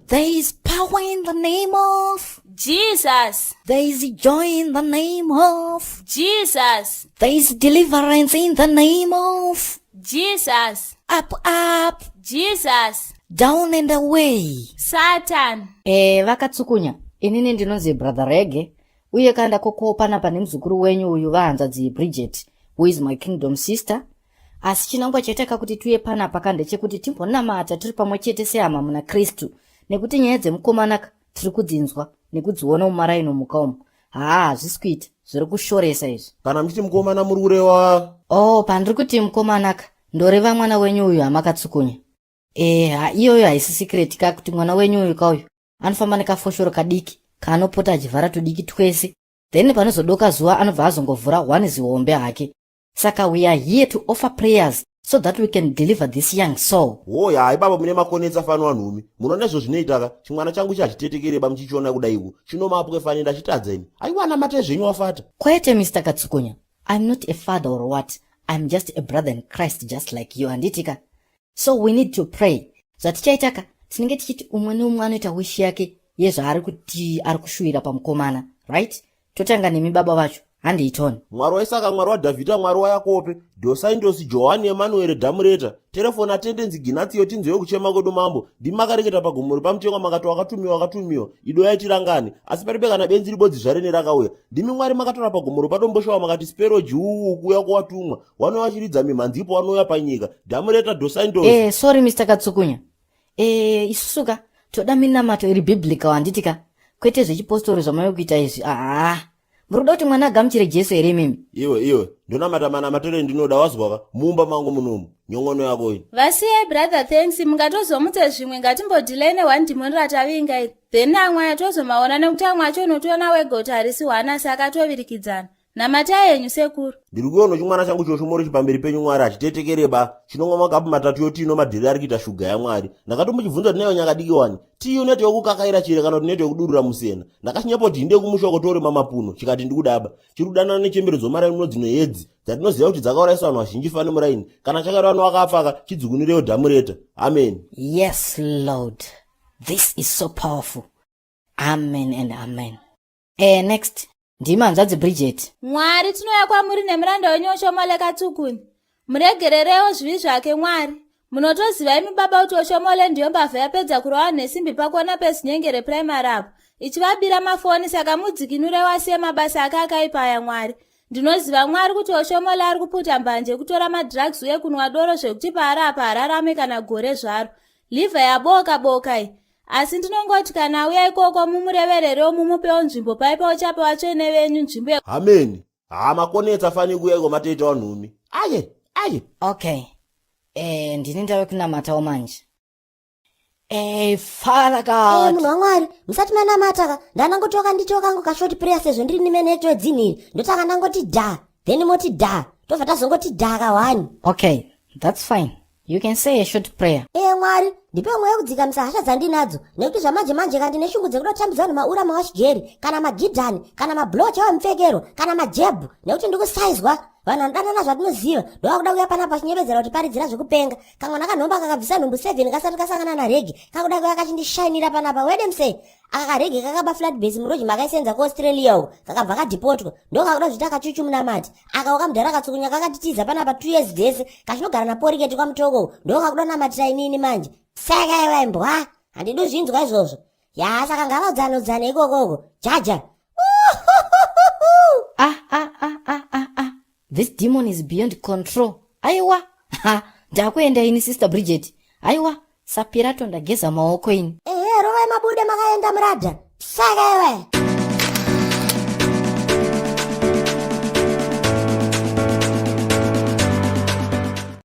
There is power in the name of Jesus. There is joy in the name of Jesus. There is deliverance in the name of Jesus. Up, up. Jesus. Down and away. Satan. VaKatsukunya, inini ndinonzi Brother Rege, uye kanda koko panapa nemuzukuru wenyu uyu, vahanzadzi Bridget, who is my kingdom sister. Asi chinangwa chaitaka kuti tiuye panapa ka ndechekuti timbonamata tiri pamwe chete sehama muna Kristu, nekuti nyaya dzemukomanaka tiri kudzinzwa nekudziona mumaraini muka umu. Haa, hazvisi kuita, zviri kushoresa izvi. Kana muchiti mukomana, muri kureva? Oh, pandiri kuti mukomanaka, ndoreva mwana wenyu uyu, hamaKatsukunya. Ha, iyoyo haisi secret ka, kuti mwana wenyu uyu kauyu anofamba nekafoshoro kadiki kaanopota achivhara tudiki twese, then panozodoka zuva anobva azongovhura one zihombe hake. Saka we are here to offer prayers so that we can deliver this young soul. Hoya, hai baba, mune makonetsa fano vanhumi. Munoona izvo zvinoitaka, chimwana changu chachitetekereba muchichiona kudaiku chinomapwe fani, ndachitadza ini. Aiwa, namate zvenyu wafata. Kwete, Mr Katsukunya, I'm not a father or what, I'm just a brother in Christ just like you, handitika? So we need to pray. Zvatichaitaka, tinenge tichiti umwe neumwe anoita wish yake yezvaari kuti ari kushuvira pamukomana, right? Totanga nemi baba vacho, handiitoni. Mwari waIsaka, Mwari waDhavhidha, Mwari waYakobe, Dhosaindosi, Johani, Emanueri, Dhamureta, Terefoni, Atendenzi, Ginatsiyo, tinzwewo kuchema kwedu. Mambo, ndimi makareketa pagomo repamutengwa, makati wakatumiwa, wakatumiwa, ido yaitirangani, asi paribe kana benzi ribodzi zvarene rakauya. Ndimi Mwari makatora pagomo repaDomboshawa, makati speroji uwu kuuya kuwatumwa wanouya vachiridza mimhanzi ipo wanouya panyika. Dhamureta, Dhosaindosi. Sorry, Mr Katsukunya. Isusu ka toda minamato iri biblical, handiti ka? Kwete zvechipostori zvamave kuita izvi. Aa, muri kuda kuti mwana agamuchire Jesu here imimi? Iwe, iwe, ndonamata manamatiro endinoda, wazwaka? Mumba mangu munomu, nyongono yako iyi. Vasiyai, brother, thanks. Mungatozomutse zvimwe. Ngatimbodhilai neone demon ratavinga iri, then amwe aya tozomaona, nekuti amwe acho unotoona wega kuti harisi one, asi akatovirikidzana. Namatai henyu, sekuru. Ndiri kuona chimwana changu choshomoro pamberi penyu, Mwari, hachitetekereba. Chinomwa makapu 3 yotino madhiri ari kuita shuga yaMwari. Ndakatombochibvunza kuti naiyo nyakadiki wani tii unoita yokukakaira chire kana kuti unoita yokudurura musena. Ndakachinyepa kuti hinde kumusha uko torima mapuno, chikati ndikudaba. Chiri kudanana nechembere dzomaraini muno dzinohedzi dzatinoziva kuti dzakaurayisa vanhu vazhinji fani muraini. Kana chakari vanhu vakafaka, chidzikunirewo. Dhamureta, amen. Yes Lord, this is so powerful. Amen and amen. Next ndimi hanzvadzi Bridget. Mwari, tinouya kwamuri nemuranda wenyu Oshomole Katsukuni. Muregererewo zvivi zvake, Mwari. Munotoziva imi baba kuti Oshomole ndiyo mbavha yapedza kurova nesimbi pakona pezinyengere primary apo, ichivabira mafoni. Saka mudzikinurewo, asiye mabasa ake akaipa aya, Mwari. Ndinoziva, Mwari, kuti Oshomole ari kuputa mbanje, kutora madrugs uye kunwa doro, zvekuti paari apa hararame kana gore zvaro. Liver yaboka boka iyi. Asi ndinongoti kana auya ikoko, mumurevererewo, mumupewo nzvimbo paipa uchapa vatsvene venyu nzvimbo. Hameni. Ha, makonetsa fani kuuya iko matoita wanhumi. Aye, aye. Okay, ndini ndave kunamatawo manje. Father God. Munhu waMwari, musati manamata ka, ndanangotoka nditoka kashort prayer, sezvo ndiri nimeneto edzinhu iri. Ndotanga ndangoti dha, then moti dha, tobva tazongoti dha ka one. Okay, that's fine, you can say a short prayer. Ee Mwari, ndipe mweya wekudzikamisa hasha dzandinadzo, nekuti zvamanje manje ka ndine shungu dzekudotambidza vanhu maura mawashigeri kana magidhani kana mablow chaiwo mupfekero kana majebhu, nekuti ndikusaizwa vanhu vanodanana zvatinoziva ndovakuda kuuya panapa vachinyevedzera kuti paridzira zvekupenga. Kamwana kanhomba kakabvisa nhumbu 7 kasati kasangana naregi, kakuda kuuya kachindishainira panapa. Wede musei, aka karege kakaba flat base muroji makaisenza kuAustralia uko, kakabva kadhipotwa, ndo kakuda zviti akachuchu munamati. Aka wakamudhara Katsukunya kakatitiza panapa 2 years dzese, kachinogara naPoriketi kwaMutoko uko, ndo kakuda namatira inini manje. Saka iwe mbwa, handidi zvinzwa izvozvo ya. Saka ngavaudzane ikokoko jaja. Ah, ah, ah, ah, ah, ah. This demon is beyond control. Aiwa, ha, ndakuenda ini, Sister Bridget. Aiwa, saPirato ndageza maoko ini. Ehe, rovai mabude makaenda muradha. Saka iwe.